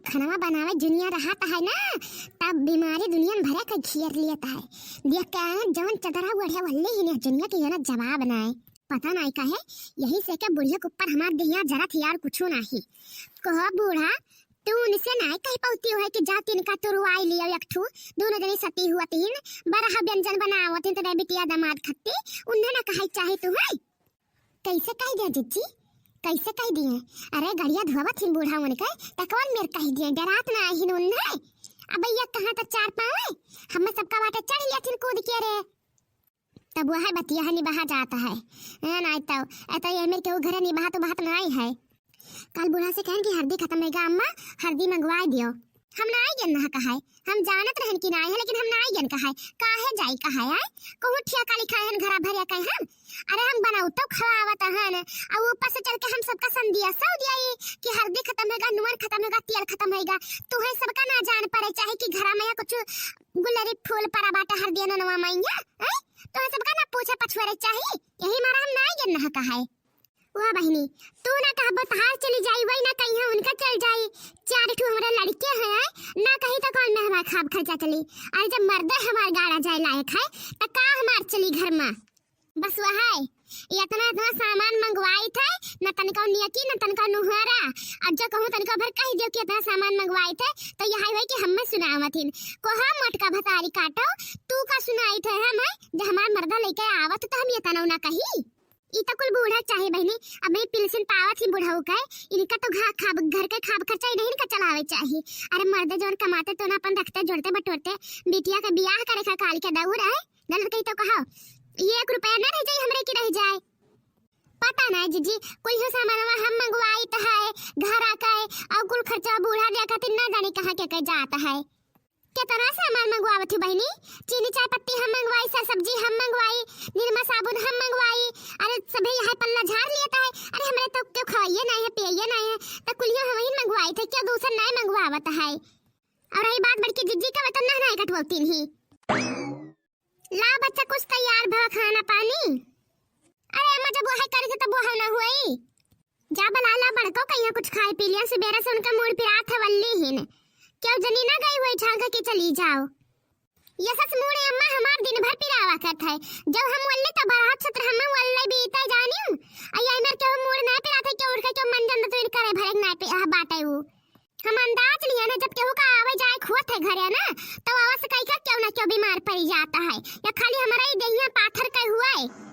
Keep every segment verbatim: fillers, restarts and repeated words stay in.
खनवा बनावे जुनिया रहत है ना, तब बीमारी दुनिया भरे के घेर लेत है। देख के आए जवन चदरा ओढ़े वल्ले ही ने जुनिया के ना जवाब ना है। पता नाई काहे, यही से के बुढ़िया के ऊपर हमार देहिया जरत है यार, कुछो नाही। कहो बूढ़ा, तू उनसे नाई कह पौती है कि जा तिनका तुरवाई लियो एक ठू, दोनों जनी सती हुआ तीन, बरहा व्यंजन बनावत तीन, तो बिटिया दामाद खत्ती, उन्हें ना कहे चाहे तू है। कैसे कह दिया जिज्जी, कैसे कह दिए? अरे गड़िया धोवत हिन बूढ़ा उनके, तकवन मेर कह दिए, डरात ना आहिन उन्हें। अब भैया कहाँ तक चार पावे, हमें सबका बाटे चढ़ लिया थिन कूद के रे। तब वह बतिया है निबाहा जाता है। ए, नाई तो, ए तो ये मेरे केहू घरे निबाहा तो बात नाई है। कल बूढ़ा से कहन कि हरदी खत्म होइगा अम्मा, हरदी मंगवाए दियो। हम नाई गन ना कहाए, हम जानत रहन कि नाई है, लेकिन हम नाई गन कहाए। काहे जाई कहाए, आए? कहूँ ठिया काली खाए हन घरा भरिया कहे हम। अरे हम बनाऊ तो खवावत हन, अब ऊपर से चढ़ के हम सबका संदिया सौ दियाई कि हरदी खत्म होइगा, नून खत्म होइगा, तेल खत्म होइगा। तुहे सबका ना जान पड़े चाहे कि घरा में कुछ गुलरी फूल परा बाटा हरदिया ननवा मैया, हैं? तुहे सबका ना पूछे पछुआरे चाही, यही मारा हम नाई गन ना कहाए। वाह बहिनी, तू ना कहबो तहार चली जाई, वही ना कहिया उनका चल जाई। चार ठू हमरा लड़के हैं, ना कही तो कौन में हमार खाब खर्चा चली। अरे जब मर्दे हमार गाड़ा जाए लायक है, त का हमार चली घर में? बस वह है, ये इतना इतना सामान मंगवाई थे, न तनिको नियकी, न तनिको नुहारा। अब जो कहूँ तनिको भर कह दियो कि इतना सामान मंगवाई थे, तो यह है कि हमें सुनावत हिन। कोहा मोटका भतारी काटो, तू का सुनाई थे हम, है? जब हमार मर्दा लेके आवत तो हम ये तनौ ना कही। ई तो कुल बूढ़ा चाहे बहिनी, अब मैं पिलसिन पावत ही बुढ़ऊ के, इनका तो घा-, खाब, घर के खाब खर्चा ही नहीं इनका चलावे चाही। अरे मर्दे जौन कमाते तो ना अपन रखते जोड़ते बटोरते, बिटिया के बियाह करे का काल के दौर है, गलत कही तो कहो, ये एक रुपया ना रह जाए हमरे की रह जाए। पता ना जिज्जी, कुल हो सामानवा हम मंगवाई तो है, घर आके, और कुल खर्चा बूढ़ा दे खातिर ना जाने कहाँ के, के जाता है। केतना सामान मंगवावत हूँ बहिनी, चीनी चाय पत्ती हम मंगवाई, सर सब्जी हम मंगवाई, निरमा साबुन हम मंगवाई। अरे सभे यहाँ पल्ला झाड़ लेता है। अरे हमरे तो क्यों खवाइए नहीं है, पियाइए नहीं है, तो कुलियो हम ही मंगवाई थे, क्यों दूसर नहीं मंगवावत है। और रही बात बड़की जिज्जी का, वतन ना नहीं कटवलतीन ही। ला बच्चा कुछ तैयार भवा खाना पानी। अरे अम्मा जब वह करे थे तब वह ना हुई। जा बला ला बड़को कहिया कुछ खाए पी लिया, सुबेरे से उनका मूड पिरात है वल्ली हिन। क्यों जनी ना गई हुई झांका के चली जाओ। ये सस मूड़े अम्मा हमार दिन भर पिरावा करत है। जब हम वल्ले तो बड़ा छत्र हम वल्ले बीता जानियो। अये मेर क्यों मूड़ ना पिरात है, क्यों उठ के क्यों मन जन तो करे भरे ना पे, आह, बाटे वो। हम अंदाज लिया ना, जब केहू का आवे जाए हुआ थे घरे ना, तो आवाज से कहीं का क्यों ना क्यों बीमार पड़ी जाता है, या खाली हमारा ही देहिया पाथर का हुआ है।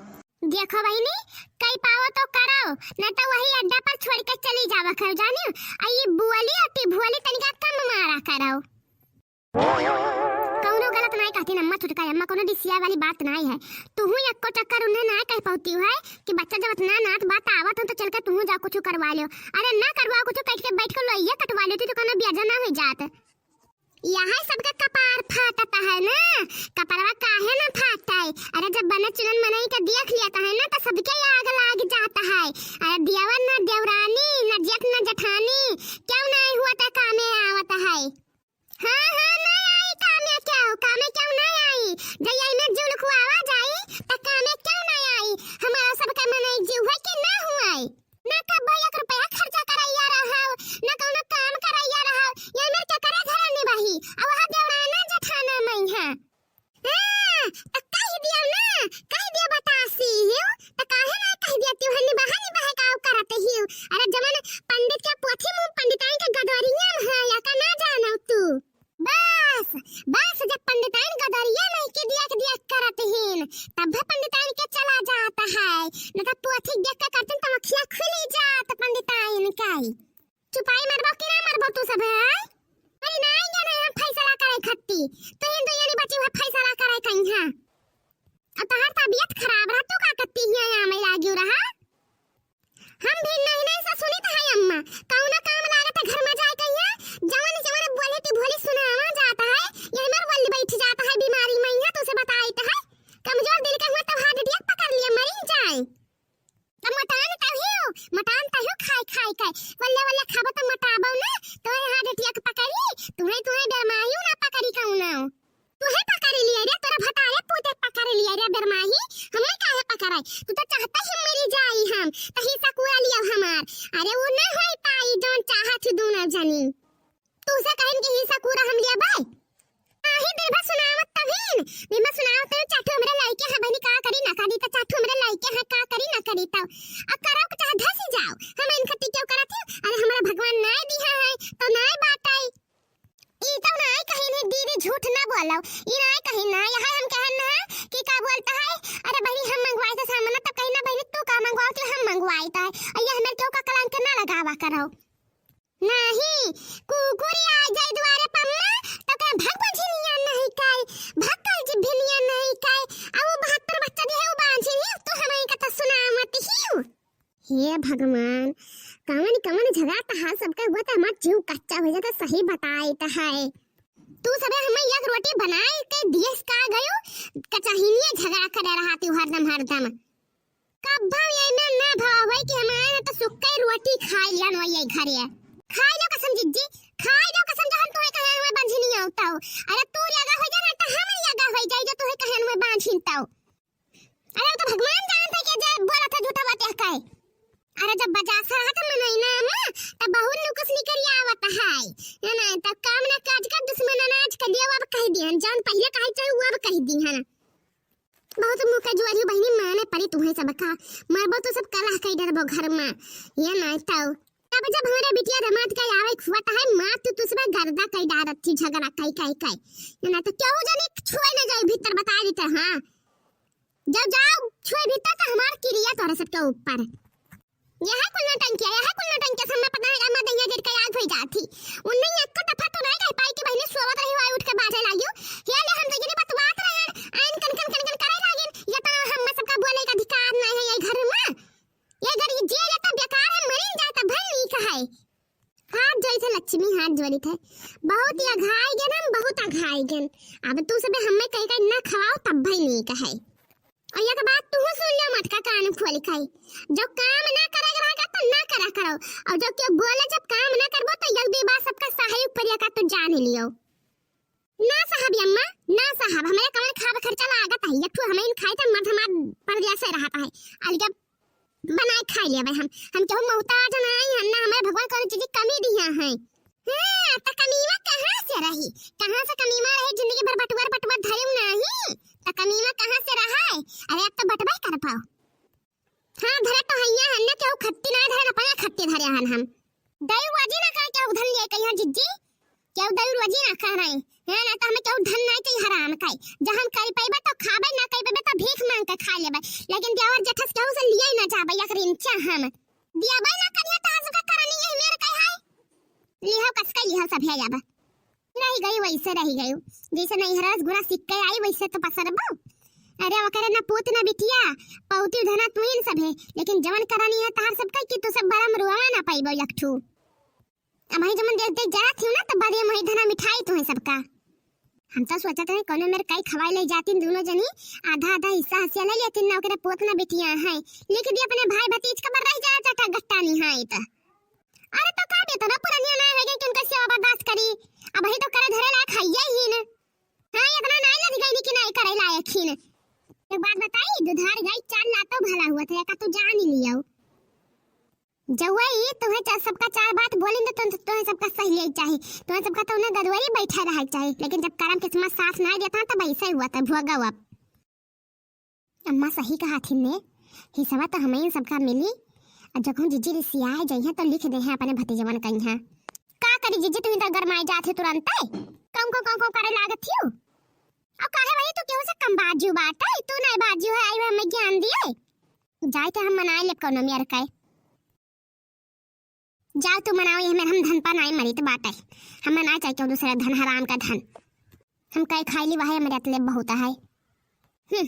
देखो बहिनी, कई पावो तो करो, न तो वही अड्डा पर छोड़ के चली जावा करो, जानियो। आ ये बुअली और टिभुअली तनिका कम मारा करो। कौनो गलत नाय कहती अम्मा, छोटका अम्मा, कौनो रिसिया वाली बात नाय है। तुहू एको चक्कर उन्हें नाय कह पाती है कि बच्चा जब इतना नात बात आवत हो तो चल के तुहू जाओ कुछ करवा लो। अरे ना करवाओ कुछ, कट के बैठ के लोइया कटवा लेती तो कौनो ब्याजा ना हो जात। यही सबके कपार फाटत है ना, कपरवा काहे ना फाटे? अरे जब बने चुनन मनई के देख लिया है ना तो सबके आग लाग जाता है। अरे देवर ना देवरानी, ना जेठ ना जेठानी, क्यों नहीं हुआ तो कामे आवत है। हाँ, हाँ, नहीं आई कामे क्यों, कामे क्यों नहीं आई? जब यही में जुलुक आवा जाई, त कामे क्यों नहीं आई? हमारा सबके मनई जीव है कि ना हुआई? ना कब्बो एक रुपया खर्चा करैया रहव, ना कौनो काम करैया रहव, यही में के करे घरे निभाई? अब वहाँ देवराना जेठाना मई है। हाँ, त कह दियो ना, कह दियो बतासी हियो, त काहे ना कह दियो तू हनी बहानी बहे का करत हियो। अरे जवन पंडित के पोथी मुँह पंडिताई के गदवरिया में है, या का ना जानो तू? बस, बस, जब पंडिताइन गदरिया नहीं के दिया के दिया करत हिन, तब भी पंडिताइन के चला जाता है, न तो पोथी देख के करते तो अखिया खुली जात पंडिताइन के। चुपाई मरबो कि ना मरबो तू सब, हैं? अरे नहीं, ये नहीं हम फैसला करे खत्ती, तो हिंदू ये नहीं बची हुआ फैसला करे कहीं, हाँ। अब तहार तबीयत खराब रहा, तू का करती हिया यहाँ में लागियो रहा? हम भी नहीं नहीं से सुनित है अम्मा, कौना काम लागत है घर में जाए कहिया, जवन जवन बोले ती भोली सुनावा जाता है, यही मर वल्ली बैठ जाता है बीमारी में, यहाँ तुझसे बताइत है, कमजोर दिल के हुए तब हार्ट अटैक पकड़ लिया, मरी जाए। तब मोटान तहियो, मोटान तहियो खाए खाए के, वल्ले वल्ले खाबो तो मोटाबो ना, तो हार्ट अटैक पकड़ी, तुम्हें तुम्हें बेमारी ना पकड़ी कौनो। तुहे पकड़ी लिए रे, तोरा भतारे पूते पकड़ी लिए रे बेरमाही, हमें काहे पकड़ाई? तू तो चाहता ही मरी जाई हम, तही सकुरा लियो हमार। अरे वो न होई पाई जौन चाहत ही दोनों जनी। तू से कहिन कि हिस्सा पूरा हम लिया बाय। नाही, दिन भर सुनावत तभिन, दिन भर सुनावत तभिन, चार ठो हमरे लइके हैं बहिनी, का करी ना करी, त चार ठो हमरे लइके हैं, का करी ना करी, तब अब करो के चाहे धसी जाओ, हम इनका टिके करत ही। अरे हमरा भगवान नाय दिहा है, तो नाय बाटै। ई तो नाय कहिन है, दीदी झूठ ना बोलो, ई नाय कहिन ना, यह हम कहन ना कि का बोलता है, अरे बहिनी हम मंगवाए थे सामान, तब कहिन ना बहिनी तू का मंगवाओ, तो हम मंगवाए थे, और ये हमें क्यों का कलंक ना लगावा करो। नाही, कुकुरी आ जाई दुआरे पम्मा, त ओकरा भक बझिनिया नहीं काई, भक कल जिभिनिया नहीं काई, आ वो बहत्तर बच्चा दिहे, वो बांझिन ही, तू हमई का त सुना मत हियो। हे भगवान, कवन कवन झगड़ा त हाल सबका हुआ त हमार जीव कच्चा हो जाता, सही बताई त है। तू सबे हमें एक रोटी बनाए के दियस का गयो, कचाहिनिया झगड़ा करे रहा तू हरदम हरदम। कब्बो ये ना, ना भाव है कि हमारे ना तो सुक्के रोटी खाई लियन वही घरे। खाई लो कसम जिज्जी, खाई लो कसम, जो हम तुहे कहे हुए बांझिन ही आवता हो। अरे तू रियागा हो जा ना तो हम रियागा हो जाए जो तुहे कहे हुए बांझिन ताऊ। अरे वो तो भगवान जानते कि जे बोला था झूठा बात है काहे। अरे जब बजा सा रहा था मनई ना अम्मा, तब बहुत नुकुस निकल आवत है। ना, ना, तब काम ना काज का दुश्मन अनाज कर दिया, वो अब कह दिहन, जान पहले कहे चाहे वो अब कह दिहन। बहुत मुँह के जुआरी बहिनी, माने परी तुहे सबका। मरबो तो सब कलह कई डरबो घर में। ये नाय तो। अब जब हमरे बिटिया दमाद का आवे खुआता है, माँ तू तुझ में गर्दा कई डारत थी, झगड़ा कई, कई, कई। ये ना तो क्यों जाने छुए न जाए भीतर, बता देते, हाँ। जब जाओ छुए भीतर तो हमार किरिया तोरे सबके ऊपर। यह कुल नौटंकिया, यह कुल नौटंकिया से हमें पता है, हमें दहिया गिर के आग होई जात ही। उन्हें एक को दफा तो नहीं कह पाई कि बहिनी सोवत रही, वाई उठ के बाजे लागियो। ये ले हम दहिया बतवात रहन, आइन कन कन कन कन करे लागिन। ये तो हम सबका बोले का अधिकार नहीं है ये घर में। ये घर ये जिए ले तो बेकार है, मरिन जाए तो भल नहीं कहे। हाथ जोड़ी थे लक्ष्मी, हाथ जोड़ी थे। बहुत ही अघाई गन हम, बहुत अघाई गन। अब तू सबे हमें कहीं कहीं ना खवाओ तब भाई नहीं कहे। और एक बात तू सुन लो मटका कान खोल के, जो काम ना करे के रहा तो ना करा करो, और जो क्यों बोले जब काम ना करबो तो एक दो बार सबका सहायक परिया का तो जान लियो। ना साहब अम्मा, ना साहब, हमारे कमर खाब खर्चा लागत है, एक ठो हमें खाए तो मर्द हमार परदेस से रहता है, अलगे बनाए खाई लेबे हम। हम केहू मोहताज नाई हन, ना हमारे भगवान कौनो चीज कमी दिया है। हाँ, त कमीमा कहाँ से रही? कहाँ से कमीमा रही? जिंदगी भर बटुअर बटुअर धरिम नाही, त कमीमा कहाँ से रहा है? अरे अब तो बटबे कर पाओ। हाँ, धरे तो हैया हन ना, केहू खत्ती ना धरे, अपना खत्ती धरे हन हम। दई वजी ना कहे केहू धन लिए कहिया जिज्जी, केहू दई रोजी ना कह रहे हैं ना, तो हमें केहू धन नहीं चाहिए हराम का। जब हम कर पैबे तो खाबे, ना कर पैबे तो भीख मांग के खा लेबे, लेकिन देवर जेठस केहू से लिए ना जाबे, एक रिंचा हम दियाबे ना करिया, तो आज का करनी यही मेर कह है। लिहो कस के लिहो सब है जाबे। रह गई वैसे रह गई, जैसे नहीं हरस गुरा सीख के आई वैसे तो पसरबो। अरे ओकरे ना पूत ना बिटिया, पौती धना तुइन सब है, लेकिन जवन करनी है तहार सब का कि तू सब बड़ा मरुआ ना पाइबो एक ठू। अब वही जमन देख देख जरा थी ना, तब बदे वही धना मिठाई तो है सबका। हम तो सोचत रहे कोनो मेर कई खवाई ले जातीन दोनों जनी, आधा आधा हिस्सा हसिया ले लेतीन ना, ओकरे पोत ना बिटिया है, लिख दी अपने भाई भतीज का बर रह जा चाटा गट्टा नहीं है तो। अरे तो का बेटा ना पुरनिया ना है कि उनका सेवा बर्दाश्त करी, अब वही तो करे धरे लायक है ही न। हाँ, इतना नहीं लग गई कि नहीं करे लायक ही न। एक बात बताई, दुधार गाय चार लातो भला हुआ था, का तू जान ही लियो। जउआ ई तोहे चा-, सबका चार बात बोलिन तो तुम, तोहे सबका सही ले चाही, तोहे सबका तो उन्हें गदवरी बैठे रहे चाही, लेकिन जब करम किस्मत साथ ना देता तब ऐसे ही हुआ था, भोगो अब। अम्मा सही कहा थी ने, हिस्सा तो हमें इन सबका मिली, और जब हम जिज्जी रिसिया है जइहे तो लिख दे हैं अपने भतीजवन कहीं। का करी जिज्जी, तुम तो गरमाई जात है तुरंत, कौन को कौन को करे लागत थी? और काहे वही तू केहू से कम बाजू बात है, तू नहीं बाजू है, आई हमें ज्ञान दिए, जाए के हम मनाए ले कोनो मेर के। जाओ तू मनाओ, ये मेर हम धन पा नाई मरित बाटे। हमें ना चाहिए केहू दूसरा धन, हराम का धन। हम कई खाई ली, वही हमारे अतले बहुत है। हम्म,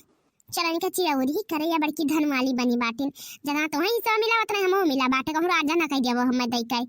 चलन के चिरौरी करे या बड़की धन वाली बनी बाटिन। जना तो वहीं से मिला, उतना हमहू मिला बाटे। कहूँ राजा ना कह दिया वो हमें दई के।